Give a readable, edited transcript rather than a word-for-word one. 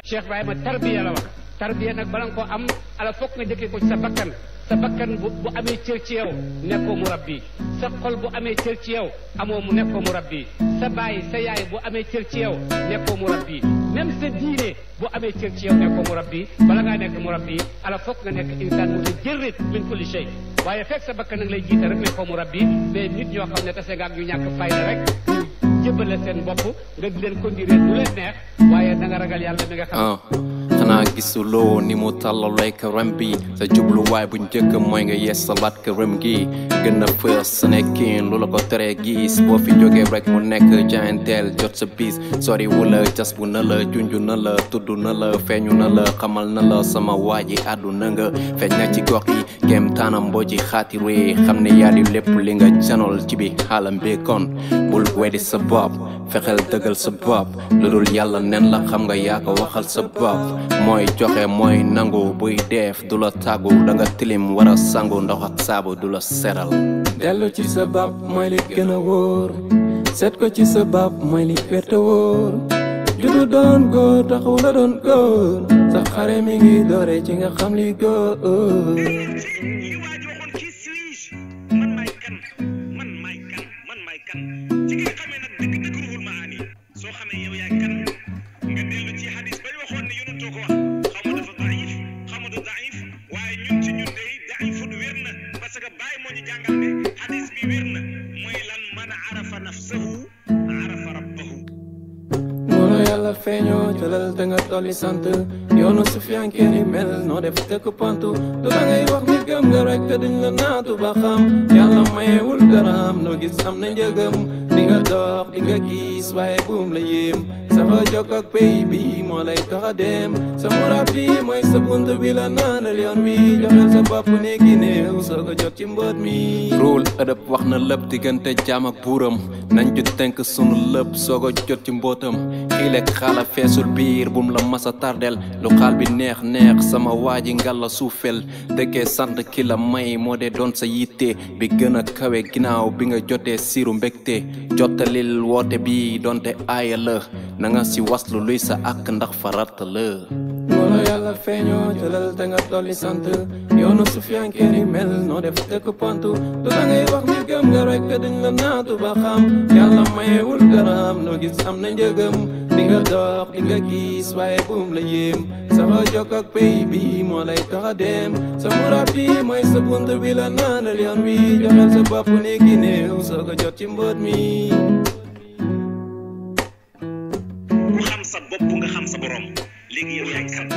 Cheikh Ibrahima tarbiya la wax tarbiya nag bala nga ko am ala fokk nga jëkkee ko ci sa bakkan bu amee cër ci yow nekkoo mu rabbi sa xol bu amee cër ci yow amoo mu nekkoo mu rabbi sa baay sa yaay bu amee cër ci yow nekkoo mu rabbi même sa diine bu amee cër ci yow nekkoo mu rabbi bala ngaa nekk mu rabbi ala fokk nga nekk insaan mutajarrid min kulli shay waaye fekk sa bakkan nag lay jiite rek nekkoo mu rabbi mais nit ñoo xam ne tase nga ak ñu ñàkk fayda rek jëbale seen bopp nga di leen conduire du leen neex waaye da nga ragal yàlla mi nga xam xanaa gisuloo ni mu tàllalay këram bi sa jubluwaay bu njëkk mooy nga yeesalaat këram gi gën a fës sa nekkin lu la ko teree gis boo fi jógee rek mu nekk jaayanteel jot sa bis sori wala jas bu na la junju na la tudd na la feeñu na la xamal na la sama waaji àdduna nga feeñ na ci gox yi kem taanam boo ci xaatiree xam ne yaa di lépp li nga janol ci bi xaalam bi kon bul weddi sa bopp fexeel dëggal sa bopp lu dul yàlla nen la xam nga yaa ko waxal sa bopp mooy joxe mooy nangu buy def du la tàggu da nga tilim war a sangu ndox ak saabu du la seral dellu ci sa bopp mooy li gën a wóor seet ko ci sa bopp mooy li werte wóor juddu doon góor taxu la doon góor sa xare mi ngi doore ci nga xam li góor yàlla feeñoo jëlal da nga tolli sant yoonu sufiyanke ni mel noo def tëkk pantu du da ngay wax ni gëm nga rek te duñ la naatu ba xam yàlla mayewul daraam noo gis am na njëgam di nga dox di nga gis waaye buum la yéem safa jokk ak pay bi moo lay tax a dem sa murab bi mooy sa bunt bi la naanal yoon wi joxel sa bopp ne gi néew soo ko jot ci mbóot mi ruul ëdëb wax na lépp diggante jaam ak buuram nañ ju tënk sunu lépp soo ko jot ci mbóotam kii lekk xaala feesul biir bum la masa tardel lu xaal bi neex neex sama waaji ngalla suufel dëkkee sant ki la may moo dee doon sa yitte bi gën a kawe ginnaaw bi nga jotee siiru mbégte jottalil woote bi donte aaya la na nga si waslu luy sa ak ndax farata la wala yàlla feeñoo jëlal da nga tolli sant yoonu sufiyanke ni mel noo def tëkk pantu du da ngay wax ni gëm nga rek te duñ la naatu ba xam yàlla mayewul garam noo gis am na njëgam di nga dox di nga gis waaye buum la yéem safa jokk ak pay bi moo lay tax a dem sa murab bi mooy sa bunt bi la naanal yoon wi joxel sa bopp ne gi néew soo ko jot ci mbóot mi ku xam sa bopp nga xam sa borom léegi yow yaay kan